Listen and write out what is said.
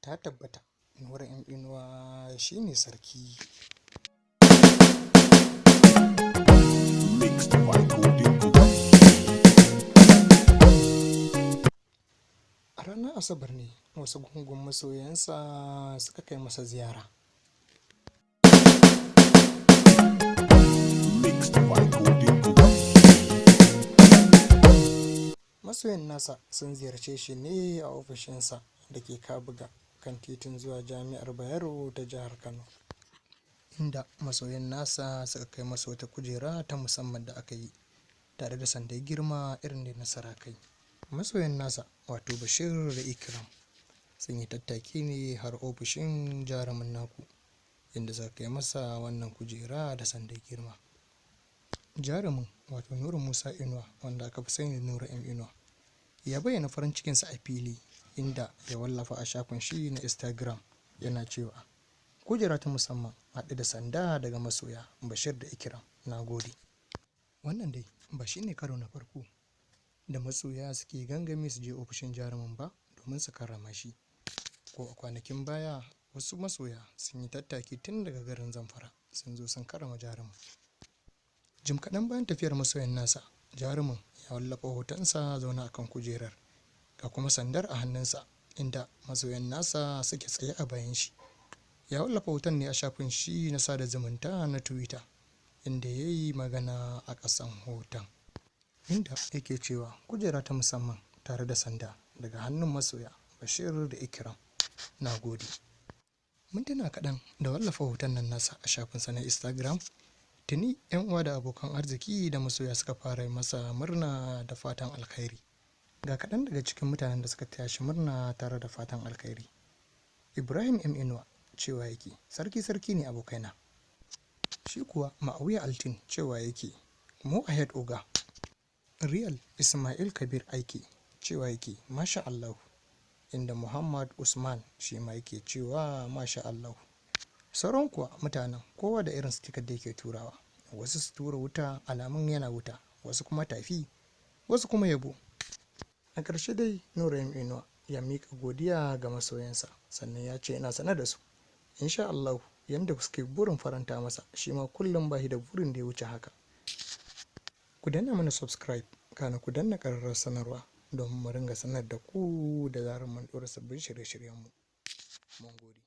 Ta tabbata Nura M Inuwa shine sarki. Mixed by Golden Guru. A ranar Asabar ne wasu gungun masoyansa suka kai masa ziyara. Mixed by Golden Guru. Masoyan nasa sun ziyarce shi ne a ofishinsa da ke Kabuga kan titin zuwa Jami'ar Bayero ta jihar Kano, inda masoyan nasa suka kai masa wata kujera ta musamman da aka yi tare da sandar girma irin da na sarakai. Masoyan nasa, wato Bashir da Ikram, sun yi tattaki ne har ofishin jarumin naku, inda suka kai masa wannan kujera da sandar girma. Jarumin, wato Nura Musa Inuwa, wanda aka fi sani da Nura M Inuwa, ya bayyana farin cikinsa a fili, inda ya wallafa a shafin shi na Instagram yana cewa, "Kujera ta musamman haɗe da sanda daga masoya Bashir da Ikram, na gode." Wannan dai ba shi ne karo na farko da masoya suke gangami su je ofishin jarumin ba domin su karrama shi. Ko a kwanakin baya wasu masoya sun yi tattaki tun daga garin Zamfara sun zo sun karrama jarumin. Jim kaɗan bayan tafiyar masoyan nasa, jarumin ya wallafa hotonsa zaune a kan kujerar, ga kuma sandar a hannunsa, inda masoyan nasa suke tsaye a bayan shi. Ya wallafa hoton ne a shafin shi na sada zumunta na Twitter, inda ya yi magana a ƙasan hoton, inda yake cewa, "Kujera ta musamman tare da sanda daga hannun masoya Bashir da Ikram, na gode." Mintuna kaɗan da wallafa hoton nan nasa a shafinsa na Instagram, tuni 'yan uwa da abokan arziki da masoya suka fara masa murna da fatan alkhairi. Ga kaɗan daga cikin mutanen da suka taya shi murna tare da fatan alkhairi. Ibrahim M Inuwa cewa yake, "Sarki sarki ne abokaina." Shi kuwa Ma'awiya Altin cewa yake, "More ahead, oga." Real Ismail Kabir Aiki cewa yake, "Masha Allah." Inda Muhammad Usman shi ma yake cewa, "Masha Allah." Sauran kuwa mutanen kowa da irin sticker da yake turawa. Wasu su tura wuta, alamun yana wuta, wasu kuma tafi, wasu kuma yabo. A ƙarshe dai Nura M Inuwa ya miƙa godiya ga masoyansa, sannan ya ce yana sane da su. Insha Allah yanda suke burin faranta masa, shi ma kullum ba shi da burin da ya wuce haka. Ku danna mana subscribe, kana ku danna ƙararrawar sanarwa domin mu ringa sanar da ku da zarar mun ɗora sabbin shirye-shiryenmu. Mun gode.